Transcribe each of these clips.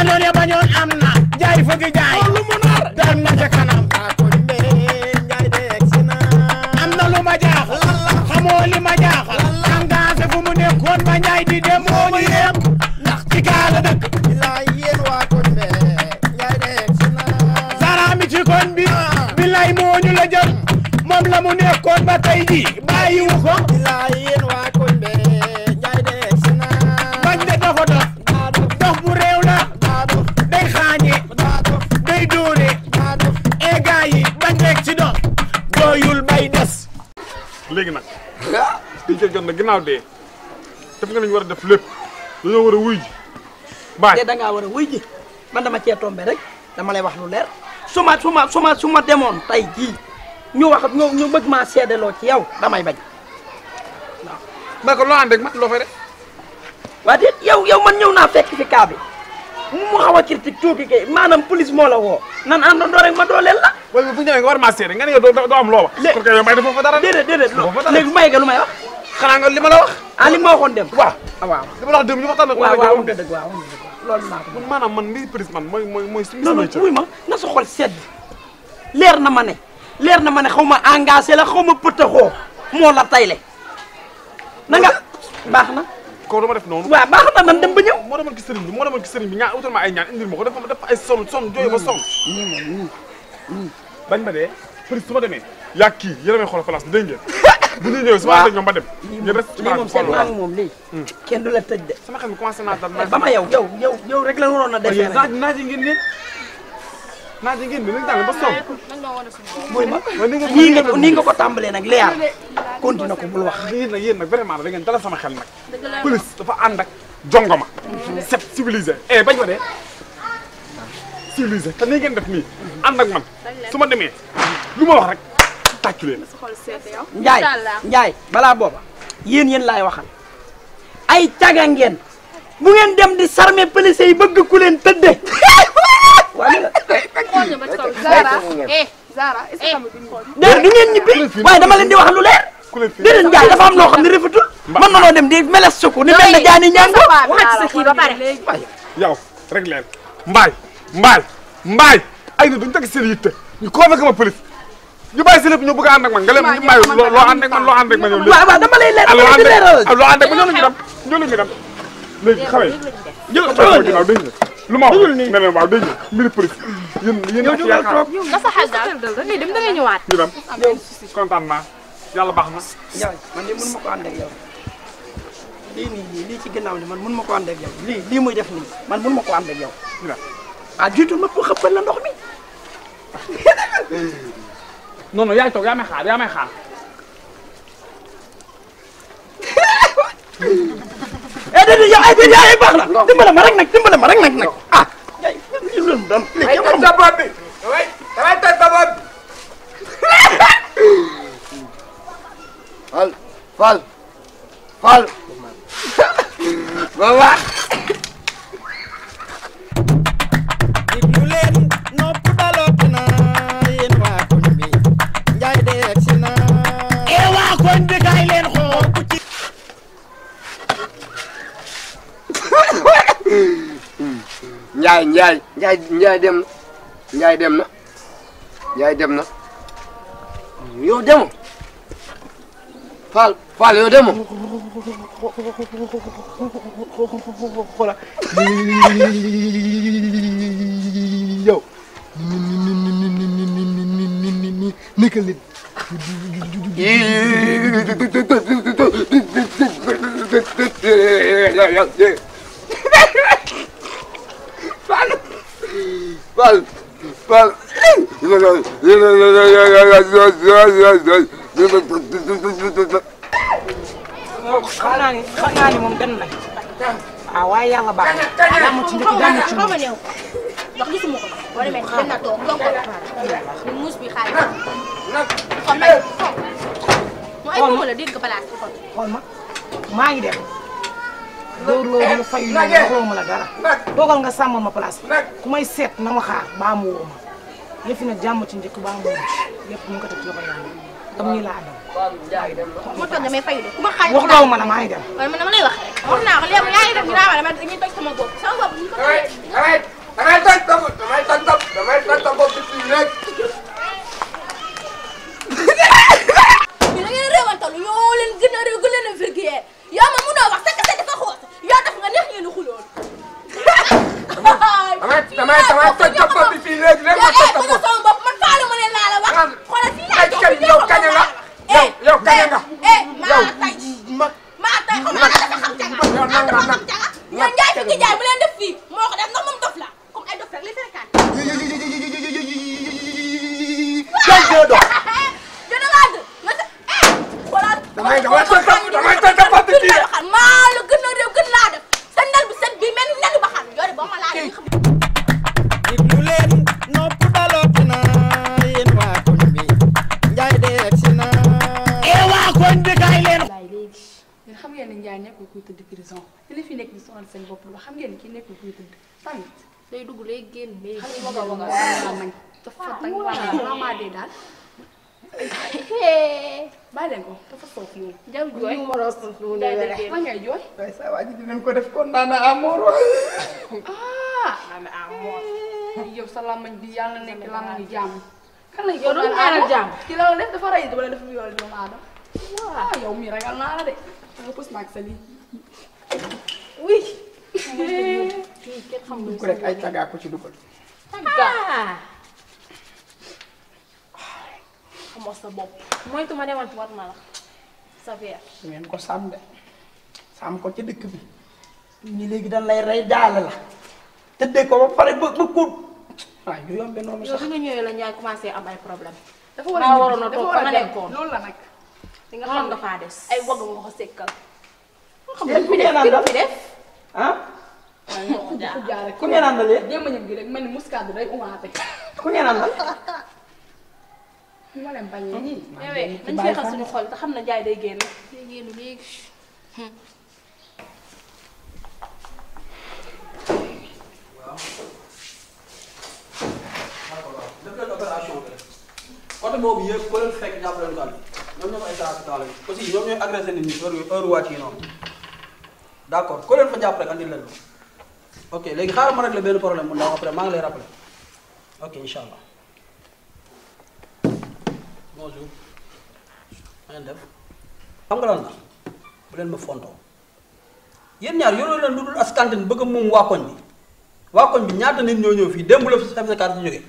noonu ya bañoon am na jaay fëgg jaay lu mu nar dem na ca kanam am na lu ma jaaxal xamoo li ma jaaxal engagé fu mu nekkoon ma njaay di dem moo ñu yem ndax ci kaala dëkk Zara mi ci koñ bi billaay moo ñu la jël moom la mu nekkoon ba tey ji bàyyiwu ko bañ de dafa dox bu réew la day xaañe day dóore e gaa yi bañ rek ci dox doyul bay des léegi nag diñ cee jot na ginnaaw dee def nga lañu war a def lépp dañoo war a wuy ji baay da ngaa war a wuy ji man dama cee tombé rek dama lay wax lu leer su ma demoon tey jii ñu wax ñu bëgg maa seedeloo ci yow damay bañ waaw. ba ko loo ànd ak man loo fay rek. waa déet yow man ñëw naa fekk fi kaa bi mu xaw a critique tuuti kay maanaam police moo la woo nan àndandoo rek ma dooleel la. waaye bu ñëwee nga war maa seede nga ne yow doo am loo wax. léegi parce que yow may defoo fa dara. déedéet léegi may nga lu may wax. xanaa nga li ma la wax. li ma waxoon dem. waaw waaw li ma la wax dem ñu waxtaan ak. waaw wax dëgg waaw loolu maa ko. man maanaam man lii police man mooy suñu. non wuy ma na sa xol sedd leer na ma ne xaw ma engagé la xaw ma pëtaxoo moo la tayle na nga baax na. ko dama def noonu. waaw baax na man dem ba ñëw. moo demoon ci sëriñ bi ñaan utal ma ay ñaan indil ma ko def ay son jooy ba son. bañ ma dee police su ma demee. yaa kii yéen a may xool place bi dégg ngeen. bu ñuy ñëwee su ma ànd ak ñoom ba dem. ñu reste ci moom seen maa ngi moom lii. kenn du la tëj de. sama xel mi commencé naa dal. ba ma yow rek la waroon a defee nag. naaj yi ngeen nañ tàng ba son. mooy ma nii nga ko tàmbalee nag leer continue ko bul wax. yéen nag vraiment da ngeen dalal sama xel nag. police dafa ànd ak jongoma. set civilisé bañ ma dee civilisé te nii ngeen def nii ànd ak man su ma demee lu ma wax rek tàccu leen. Njaay balaa booba yéen laay waxal ay caga ngeen bu ngeen dem di sarme police yi bëgg ku leen tëdde Zara est-ce que du ngeen ñibbi waaye dama leen di wax lu leer déedéet Njaay dafa am loo xam ne rafetul mën na noo dem di meles suku ni mel na jaani ñango yow rek leen mbaay ay na duñu teg seen yitte ñu convoqué ma police ñu bàyyi si lépp ñu bëgg a ànd ak man nga leen ñu bàyyi loo ànd ak man yow waaw dama lay leer loo ànd ak man ñoo la ñu dem léegi xawee ginnaaw dégg nga lu ma wax ne leen waaw dégg nga mbiri police yéen yow nga sa xel daal da ngay dem da ngay ñëwaat. ñu dem kontaan naa yàlla baax na. Njaay man de mënu ma ko ànd ak yow lii ci gannaaw ni man mënu ma ko ànd ak yow lii muy def nii man mënu ma ko ànd ak yow. jiitu ma ko xëppal la ndox mi. non yaay toog yaa may xaar. déedéet yow baax na dimbale ma rek nag ah. yow loolu doon léegi yow xam nga bi damay toj sa bopp bi. Fall. Baba. diglu leen nopp daloot na yéen waa koñ bi Njaay de egsi na. waa koñ bi kaay leen xool ku ci. Njaay dem na yow demoo Fall yow demoo xoolal yow nekkal nit Fall xanaa ni moom gën na waaye yàlla baax na daa ma ci njëkk daa ma ci xaw ma néew ndox gisuma ko boo demee gën na toog donc ni muus bi xaar xool ma mu ay moom la dégg place bi xool ma maa ngi dem dóorloo ma fayu ma doxloo ma la dara toogal nga sàmmal ma place bi ku may seet na ma xaar baa mu woo ma yëfi nag jàmm ci njëkk baa mu woo yëpp ñu ngi ko teg ci loxo yàlla tam ñii laa dem moo toog nga may fayu de ku ma xaar wax doo ma na maa ngi dem man dama lay wax wax naa ko léegi yaa ngi def ñu daa ma dañuy toj sama bopp damay toj toppam bi fii léegi léegi ma toj toppam. sama bopp man faalu ma leen laa la wax. xoolal fii laa jox yow kañ nga. yow kañ nga. maa tay xam nga dafa xam caga. yow nanga nag ñoom Ndiaye fi ki jaay bu leen def fii moo ko def ndax moom dof la comme ay dof rek li fekkaat. yow dof. damay toj toppam bi fii maa la gën a réew gën laa def sa ndel bu set bi mel ni nelu ba xam yore ba ma laa def déglu leen nopp daloot na yéen waa koñ bi Ndiaye de egsi na waa koñ bi kaay leen léegi yéen xam ngeen ne Ndiaye nekkul kuy tëdd prison te li fi nekk di sonal seen bopp lu xam ngeen ne kii nekkul kuy tëdd tamit day dugg léegi génn léegi xam nga waga nañ dafa tàng waa maa dee daal bàyyi leen ko dafa soof moom jarul jooy ma ngay jooy waaye saa waa ji dinañ ko def kon naan amoor yow sa làmmañ bi yàlla na nekk làmmañu jàmm kan lañ yow doon ñaanal jàmm ki la def dafa rey wala dafa yool doomu aadama waaw yow mii ragal naa la de nga pus naag sa lii oui kenn xam ko rek ay tagaa ko ci dugal. xamoo sa bopp moytu ma demal war na la sa verre ngeen ko sàmm de sàmm ko ci dëkk bi ñi léegi dañ lay rey daal la tëddee ko ba pare ba ko waaw yu yombe noonu yow sax bi nga ñëwee la Ndiaye commencé am ay problème dafa war a waroon a toog fa nga nekkoon loolu la nag di nga xam nga faa des ay wagg nga ko sekkal xam nga fi def fi def ah jaare ku ngeen àndal yéen jéem a ñëw gi rek mel ni muscade day umaate ku ngeen àndal ñu ma leen bañee ñii yowee nañ feexal suñu xol te xam na Ndiaye day génn léegi def leen opération bi rek côté boobu yëpp ko leen fekk jàpp leen kan ñoom ñoo ay trafiquants lañu aussi ñoom ñooy agressé nit ñi heure wàcc yi noonu d' accord ko leen fa jàpp rek andil leen ok léegi xaaral ma rek la benn problème mu ndaw après maa ngi lay rappelé ok incha allah bonjour ma ngeen def xam nga lan la bu leen ma fontoo yéen ñaar yoroo leen lu dul as cantine bëgg moom waa koñ bi ñaata nit ñoo ñëw fii démb la fi chef de quartier jógee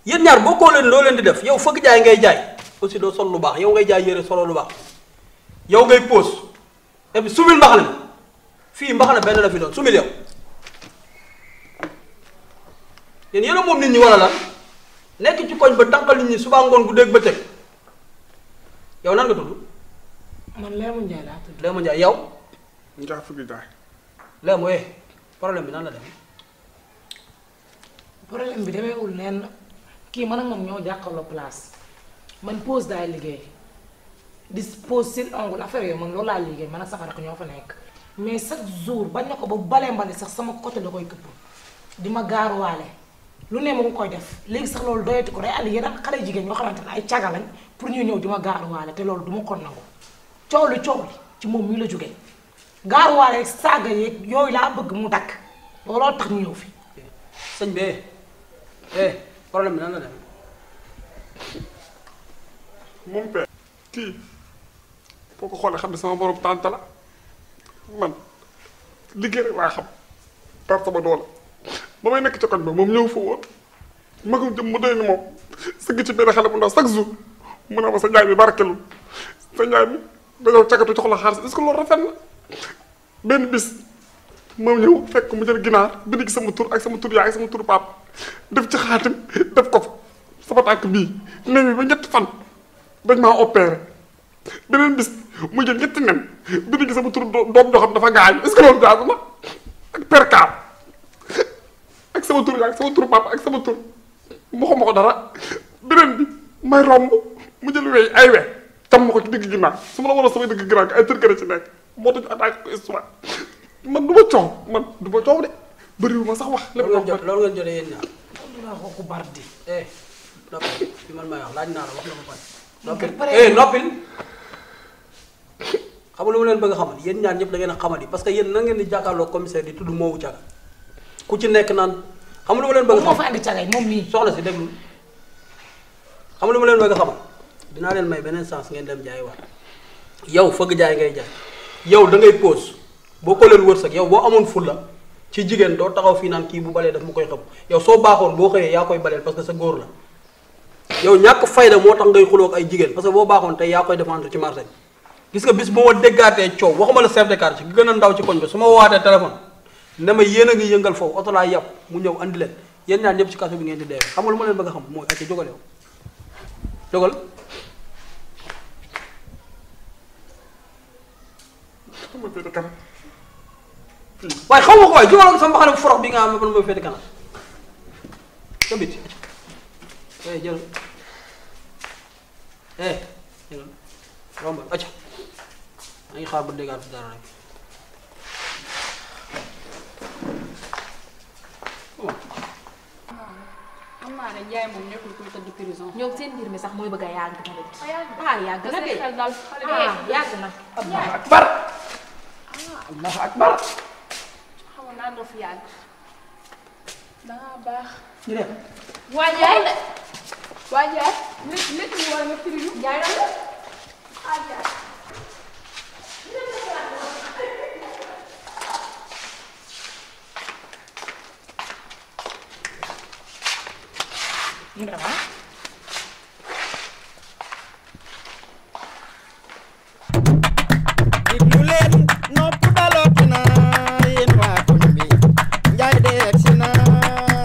yéen ñaar bokkoo leen loo leen di def yow fëgg jaay ngay jaay aussi doo sol lu baax yow ngay jaay yére solo lu baax yow ngay pose et puis sumil mbaxana mi fii mbaxana benn la fi doon sumil yow yéen yéen a moom nit ñi wala lan nekk ci koñ ba tànqal nit ñi suba ngoon gu dégg ba teg yow nan nga tudd. man Léemu Ndiaye laa tudd. Léemu Ndiaye yow. Ndiaye fëgg jaay. Léemu problème bi nan la dem. problème bi demeewul neen kii man ak moom ñoo jàkkaarloo place man pause daay liggéey di pause seen ongle affaire yooyu man loolu laa liggéey man ak sama rakk ñoo fa nekk mais chaque jour bañ na ko ba balee mbali sax sama côté la koy këpp di ma gaaruwaale lu ne ma ngi koy def léegi sax loolu doyati ko day àll yeneen xale jigéen ñoo xamante ne ay caga lañ pour ñuy ñëw di ma gaaruwaale te loolu du ma ko nangu coow li ci moom mii la jógee gaaruwaale saaga yeeg yooyu laa bëgg mu dakk looloo tax ñu ñëw fi sëñ bi problème bi nan la dem. moom père kii foo ko xoolee xam ne sama borom tànta la man liggéey rek laa xam par sama doole ba may nekk ci koñ ba moom ñëw fa woon ma ko jëm mu doy ni moom sëgg ci benn xale bu ndaw chaque jour mu ne ma sa njaay bi barkelul sa njaay bi dañoo cagatu jox la xaalis est-ce que loolu rafet na benn bis moom ñëw fekk mu jël ginaar bind ci sama tur ak sama tur yaay ak sama tur pap def ci xaatim def ko fa sama tànk bii nen bi ba ñetti fan dañ maa opéré beneen bis mu jël ñetti nen bind ci sama tur doom joo xam dafa gaañ est-ce que loolu jaadu na ak perkaam ak sama tur yaay ak sama tur pap ak sama tur mu xama ko dara beneen bi may romb mu jël wey ay we tam ma ko ci digg ginnaaw su ma la waroon sama digg ginnaaw ay tërkëre ci nekk moo tax ñu attaqué ko histoire man du ma coow de bëriwu ma sax wax. lépp loolu ngeen jotee yéen ñaar. dinaa ko ku bardi. noppi fi man may wax laaj naa la wax na ma pare. noppil xam nga lu ma leen bëgg a xamal yéen ñaar ñëpp da ngeen a xamadi parce que yéen na ngeen di jàkkaarloo commissaire di tudd moowu caga ku ci nekk naan xam nga lu ma leen bëgg a xamal moo fa andi cagay moom mii. soxna si déglu xam nga lu ma leen bëgg a xamal dinaa leen may beneen chance ngeen dem jaay waat yow fëgg jaay ngay jaay yow da ngay pause boo ko leen wërsëg yow boo amoon fulla ci jigéen doo taxaw fii naan kii bu balee daf ma koy xëpp yow soo baaxoon boo xëyee yaa koy baleel parce que sa góor la yow ñàkk fayda moo tax ngay xuloo ak ay jigéen parce que boo baaxoon tey yaa koy défendre ci marché bi gis nga bis bu ma déggaatee coow waxuma la chef de quartier gi gën a ndaw ci koñ bi su ma waatee téléphone ne ma yéen a ngi yëngal foofu oto laa yàpp mu ñëw andi leen yéen ñaar ñëpp ci kaso bi ngeen di deewee xam nga lu ma leen bëgg a xam mooy acca jógal yow jógal waaye xaw ma ko waaye jógal sama mbaxane bu forox bi nga xam ne man mooy féete kanam ca biti jël jël rombal acca maa ngi xaar ba déggaat fi dara rek xam naa ne Ndiaye moom nekkul kuy tëdd prison. ñoom seen mbir mi sax mooy bëgg a yàgg tamit. yàgg na de xel dal xale bi yàgg na. Allahu akbar Allahu akbar xamoon naa doo fi yàgg. dangaa baax. ñu dem waa Ndiaye de. waa Ndiaye. lépp ñu war nga firi ñu. Ndiaye la de. ñu dem diglu leen nopp dalooti na yéen waa koñ bi Njaay de egsi na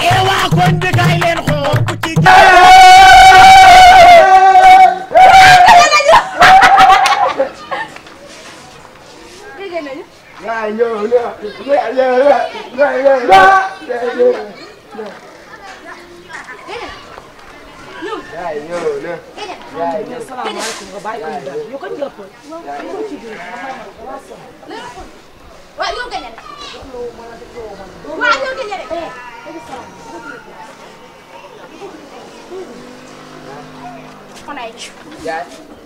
e waa koñ bi kay leen xool ku ci Yaay ñëw salaamaaleykum nga bàyyi ko ñu daal yow kañ nga ëpp waaw yow gañe na. waaw yow gañe na. kon ay ci.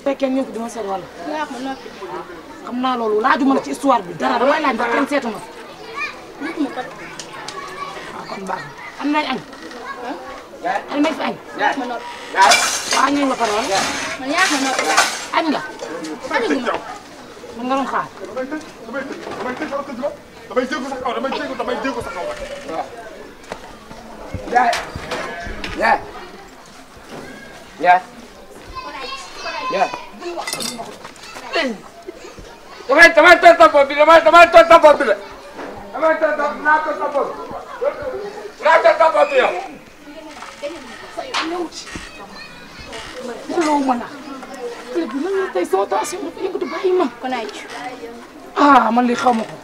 fekkee ñëw fi dama seet wala yaa ko noppi. xam naa loolu laajuma la ci histoire bi dara damay laaj ndax kenn seetu ma nit mu kat. waaw kon baax na am nañ añ añ nañ fi añ yaa ko noppi. waaw añ nañ ba pare wala man yaa ko noppi laa. añ nga xamiguma. man nga doon xaar damay jéego sa kaw damay jéego sa kaw Yaay yaay yaay yaay damay toj sa bopp bi damay toj sa bopp bi de damay toj sa naa toj sa bopp naa toj sa bopp bi yow xuloo ma la xale bi man tey sama tension dafa yëngatu bàyyi ma kon ay ci. ah man li xaw ma ko